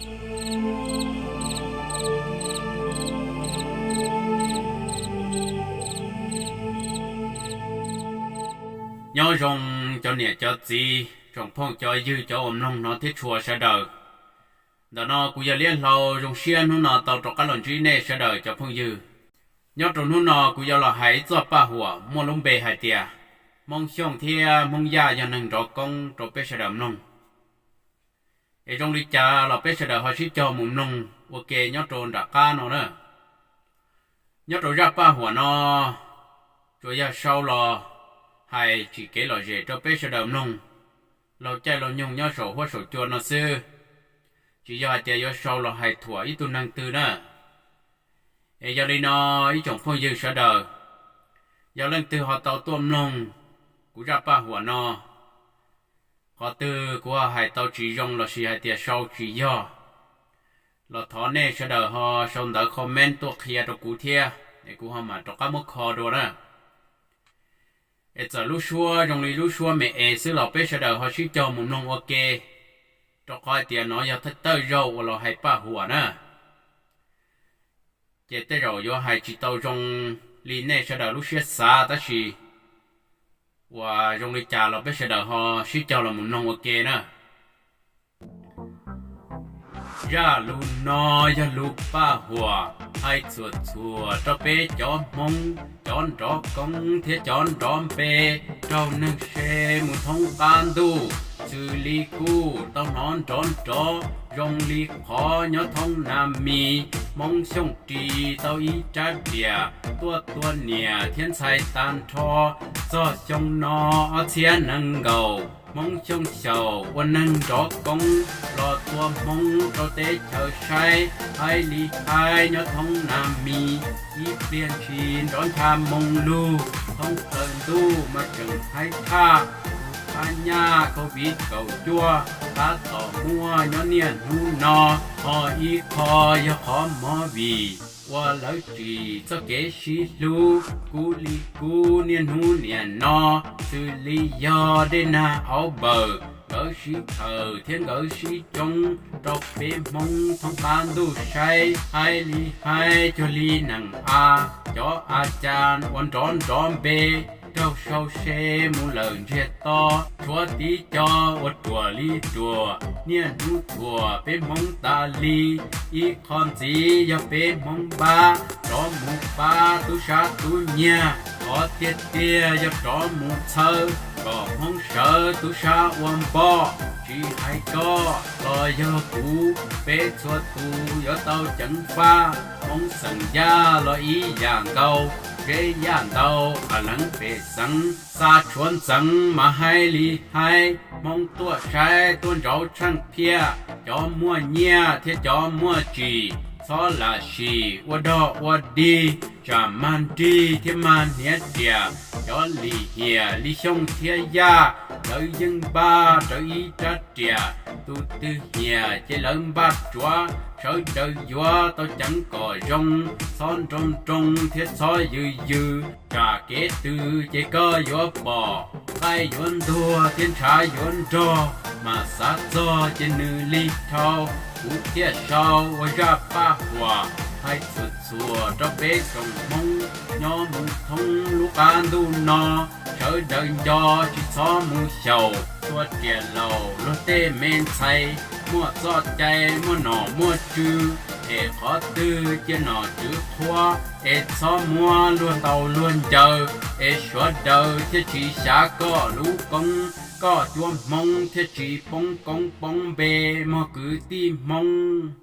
Nyob zoo cov niam cov txiv, tsoom phooj cov ywg, cov uas mloog hnov thiab tshua sawv daws. Ntawm no kuv yog Liab Hlau, zoo siab hnub no tau rov qab los ntsib nej sawv daws cov phooj ywg. Nyob rau hnub no kuv yuav los hais ib txoj paj huam muaj lub npe hais tias Hmoob Xyooj thiab Hmoob Yaj yog neeg nrov koob rau peb sawv daws mloog. Es zoo li cas los peb sawv daws ho sib cog mus mloog ua ke nyob rau nram qab no na. Nyob rau zaj paj huam no, tsuas yog sau los hais tsim kev lom zem rau peb sawv daws mloog laug caij laug nyoog nyob saum huab saum cua no xwb, tsis yog hais tias yuav sau los hais thuam ib tug neeg twg na. Es yog li no, ib tsoom phooj ywg sawv daws, yog leej twg ho tau tuaj mloog kuv zaj paj huam no, qhov twg kuv ho hais tau tsis zoo lossis hais tias sau tsis yog, los thov nej sawv daws ho sau ntawv comment tuaj qhia rau kuv thiab, es kuv ho mam rov qab muab kho dua na. Es txawm lub suab zoo li lub suab me es xwb los peb sawv daws ho sib cog mus mloog ua ke, rau qhov hais tias no yog thawj thawj zaug uas los hais paj huam na. Ces tej zaum yuav hais tsis tau zoo li nej sawv daws lub siab xav, tab sis uas zoo li cas los peb sawv daws ho sib cog los mus mloog ua ke na. Zaj lus no yog lus paj huam hais txhuam txhuam rau peb cov Hmoob, cov nrov koob thiab cov nrov npe, raug neeg se mus thoob qab ntuj, xws li kuj tau hnov nrov nrov zoo li qhov nyob thoob Nas Mis, Hmoob Xyooj ris tau ib rab riam tuaj tua niam thiab ntxhais tag nrho. Txog xyoo no ob txhiab nees nkaum, Hmoob Xyooj xyaum ua neeg nrov koob los tua Hmoob rau teb chaws saib. Haib li haib nyob thoob Nas Mis, ib pliag ntshis nrov ncha moo lug, thoob plaws ntuj mas tseem haib tshaj. Tus phab nyaj COVID kaum cuaj tab tom muaj nyob niaj hnub no, ho ib qho yog qhov movie uas lawv tsim txoj kev sib hlub kub li kub niaj hnub niam no, xws li yog dej nag auv npawm, nkawd sib khawm thiab nkawd sib coob rau peb Hmoob thoob qab ntuj saib. Haib li haib cuag li nees a, cov a cas uas nrov nrov npe raug sau se mus lawm ntsiag to, tshuav tib co uas ruam li ruam, niaj hnub thuam peb Hmoob tas li. Ib qho ntxiv yog peb Hmoob npab rov mus pab tub sab tub nyiag, qhov tiag tiag yog rov mus txhawb kom Hmoob sawv tub sab ua npoj. Tsis hais koj los yog kuv, peb txhua tus yuav tau ceev faj. Hmoob xeem Yaj los ib yam nkaus, Zeb Yaj ntau, Qhas Leev pem xeev, xa tshuav ntxeev mas haib li haib. Hmoob tuaj saib tuaj ntsauv tsheej phiaj, cov muaj nyiaj thiab cov muaj tsim, txhob lam sim ua dog ua dig, tsam mag nrig thiab mag hniav riam. Cov lim hiam li Xyooj thiab Yaj, lawv yeej npaj rawv ib rab riam, tus twg hiam ces lawv npaj tsuav. Sawv daws yuav tau ceev kom zoo, txhob nroo nroo thiab txhob yws yws, tsam kev twg ces koj yuav pom. Qaij yuav ntuag thiab ntshav yuav nrog, mas xav txog ces nws lig dhau. Kuv thiaj sau ua zaj paj huam hais txhuam txhuam rau peb tsoom Hmoob nyob mus thoob lub qab ntuj no. Sawv daws nco tsis txhob mus xyaum tua riam laus luag tej me ntxhais, muaj txoj cai muaj nom muaj tswv, es qhov twg cia nom tswv qhuab, es txhob muab luag ntaus luag ncaws, es sawv daws thiaj tsis xyav koj lub koob. Koj cuab Hmoob thiaj tsis poob koob poob npe mog kwv tij Hmoob.